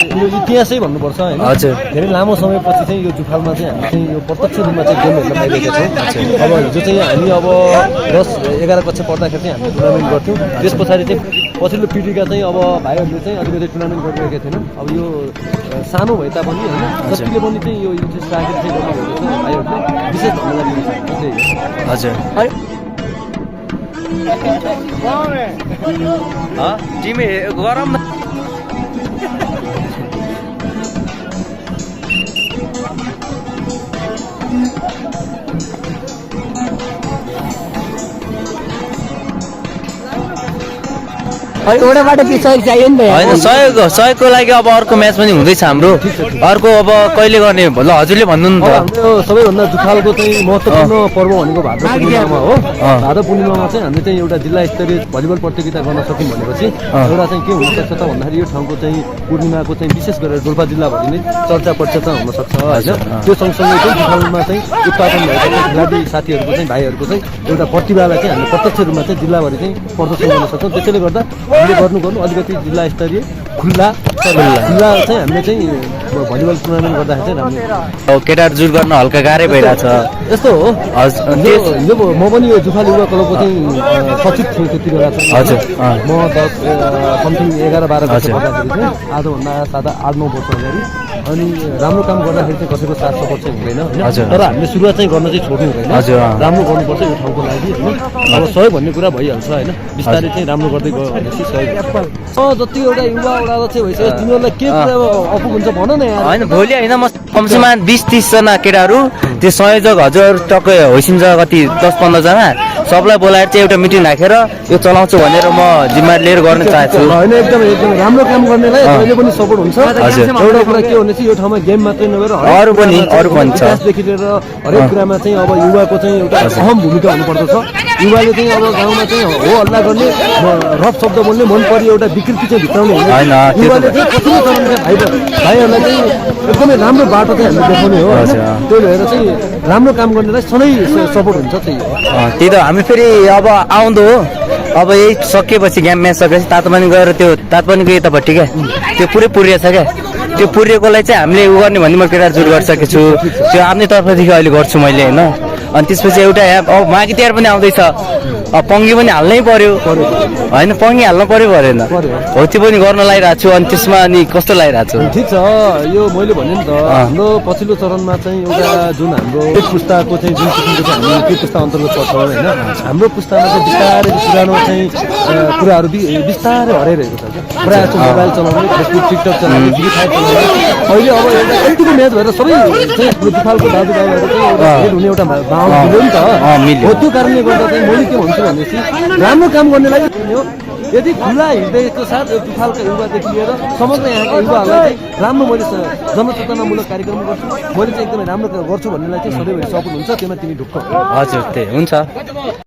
यो इतिहासै भन्नुपर्छ हैन। हजुर। धेरै लामो समयपछि चाहिँ यो जुफालमा चाहिँ हामी चाहिँ यो प्रत्यक्ष रूपमा चाहिँ गेम हेर्न पाइरहेका छौँ। अब हिजो चाहिँ हामी अब 10-11 कक्षा पढ्दाखेरि चाहिँ हामीले टुर्नामेन्ट गर्थ्यौँ। त्यस पछाडि चाहिँ पछिल्लो पिँढीका चाहिँ अब भाइहरूले चाहिँ अलिकति टुर्नामेन्ट गरिरहेका थिएनन्। अब यो सानो भए तापनि होइन जतिले पनि चाहिँ यो इन्ट्रेस्ट राखेर चाहिँ गर्नुभएको छ भाइहरूले विशेष धन्यवाद दिन चाहन्छु। हजुर तिमी गरम एउटा बाटो सहयोग चाहियो नि त होइन सहयोगको लागि अब अर्को म्याच पनि हुँदैछ हाम्रो अर्को अब कहिले गर्ने ल हजुरले भन्नु नि त हाम्रो सबैभन्दा जुफालको चाहिँ महत्त्वपूर्ण पर्व भनेको भाद्र पूर्णिमामा हो। भाद्र पूर्णिमामा चाहिँ हामीले चाहिँ एउटा जिल्ला स्तरीय भलिबल प्रतियोगिता गर्न सक्यौँ भनेपछि एउटा चाहिँ के हुनसक्छ त भन्दाखेरि यो ठाउँको चाहिँ पूर्णिमाको चाहिँ विशेष गरेर डोल्पा जिल्लाभरि नै चर्चा परिचर्चा हुनसक्छ होइन। त्यो सँगसँगै चाहिँ जुफालमा चाहिँ उत्पादन भएको खेलाडी साथीहरूको चाहिँ भाइहरूको चाहिँ एउटा प्रतिभालाई चाहिँ हामीले प्रत्यक्ष रूपमा चाहिँ जिल्लाभरि चाहिँ प्रदर्शन गर्न सक्छौँ। त्यसैले गर्दा हामीले गर्नु अलिकति जिल्ला स्तरीय खुल्ला चाहिँ हामीले चाहिँ भलिबल टुर्नामेन्ट गर्दाखेरि चाहिँ राम्रो। केटाहरू जुट गर्न हल्का गाह्रै भइरहेछ यस्तो हो। हजुर म पनि यो जुफाल युवा क्लबको चाहिँ सचिव थिएँ त्यति बेला चाहिँ। हजुर म 10 समथिङ 11-12 वर्ष पर्दाखेरि चाहिँ आजभन्दा 7-8-9 वर्ष अगाडि अनि राम्रो काम गर्दाखेरि चाहिँ कसैको साथ सपोर्ट चाहिँ हुँदैन होइन। तर हामीले सुरुवात चाहिँ गर्न चाहिँ छोड्नु हुँदैन। राम्रो गर्नुपर्छ यो ठाउँको लागि होइन। अब सहयोग भन्ने कुरा भइहाल्छ होइन। बिस्तारै चाहिँ राम्रो गर्दै गयो भनेपछि सहयोग जति एउटा युवा ओडालो चाहिँ भइसक्यो तिनीहरूलाई के कुरा अपुग हुन्छ भन न यार। होइन भोलि होइन म कमसेकम 20-30 जना केटाहरू त्यो संयोजक हजुर टक्कै होइसिन्छ कति 10-15 जना सबलाई बोलाएर चाहिँ एउटा मिटिङ राखेर यो चलाउँछु भनेर म जिम्मेवारी लिएर गर्न चाहन्छु। होइन एकदम राम्रो काम गर्नेलाई जहिले पनि सपोर्ट हुन्छ। एउटा कुरा के भने चाहिँ यो ठाउँमा गेम मात्रै नभएर अरू पनि छ विकासदेखि लिएर हरेक कुरामा चाहिँ अब युवाको चाहिँ एउटा अहम भूमिका हुनुपर्दछ। युवाले चाहिँ अब गाउँमा चाहिँ हो हल्ला गर्ने रफ शब्द बोल्ने मन परि एउटा विकृति चाहिँ भित्राउने होइन। युवाले चाहिँ पछिल्लो चरणका भाइहरूलाई चाहिँ एकदमै राम्रो बाटो चाहिँ हामीले देखाउने हो। त्यही भएर चाहिँ राम्रो काम गर्नेलाई सधैँ सपोर्ट हुन्छ चाहिँ। त्यही त हामी फेरि अब आउँदो हो अब यही सकिएपछि गेम म्याच सकेपछि तातोपानी गएर त्यो तातोपानीको यतापट्टि क्या त्यो पुरै पुरिएछ क्या त्यो पुरिएकोलाई चाहिँ हामीले उ गर्ने भन्ने म केटा जुट गरिसकेको छु। त्यो आफ्नै तर्फदेखि अहिले गर्छु मैले होइन। अनि त्यसपछि एउटा अब माघे तिहार पनि आउँदैछ पङ्गी पनि हाल्नै पर्यो होइन। पङ्गी हाल्नु पर्यो परेन हो त्यो पनि गर्न लागिरहेको छु। अनि त्यसमा अनि कस्तो लागिरहेको छु ठिक छ। यो मैले भने नि त हाम्रो पछिल्लो चरणमा चाहिँ एउटा जुन हाम्रो एक पुस्ताको चाहिँ जुन किसिमको चाहिँ हामी त्यो पुस्ता अन्तर्गत पर्छौँ होइन। हाम्रो पुस्तामा चाहिँ बिस्तारै पुरानो चाहिँ कुराहरू बिस्तारै हराइरहेको छ क्या। प्रायः चाहिँ मोबाइल चलाउने फेसबुक टिकटक चलाउने फ्री फायर चलाउने अहिले अब एउटा यतिको म्याच भएर सबै चाहिँ जुफालको दाजुभाइहरू चाहिँ एउटा भेट हुने एउटा माहौल मिल्यो नि त हो। त्यो कारणले गर्दा चाहिँ मैले के भन्छु भनेपछि राम्रो काम गर्नेलाई हो। यदि खुल्ला हृदयको साथ जुफालका युवादेखि लिएर समग्र यहाँका युवाहरूलाई चाहिँ राम्रो मैले जनचेतनामूलक कार्यक्रम गर्छु। मैले चाहिँ एकदमै राम्रो गर्छु भन्नेलाई चाहिँ सधैँभरि सपोर्ट हुन्छ। त्यसमा तिमी ढुक्क हजुर त्यही हुन्छ।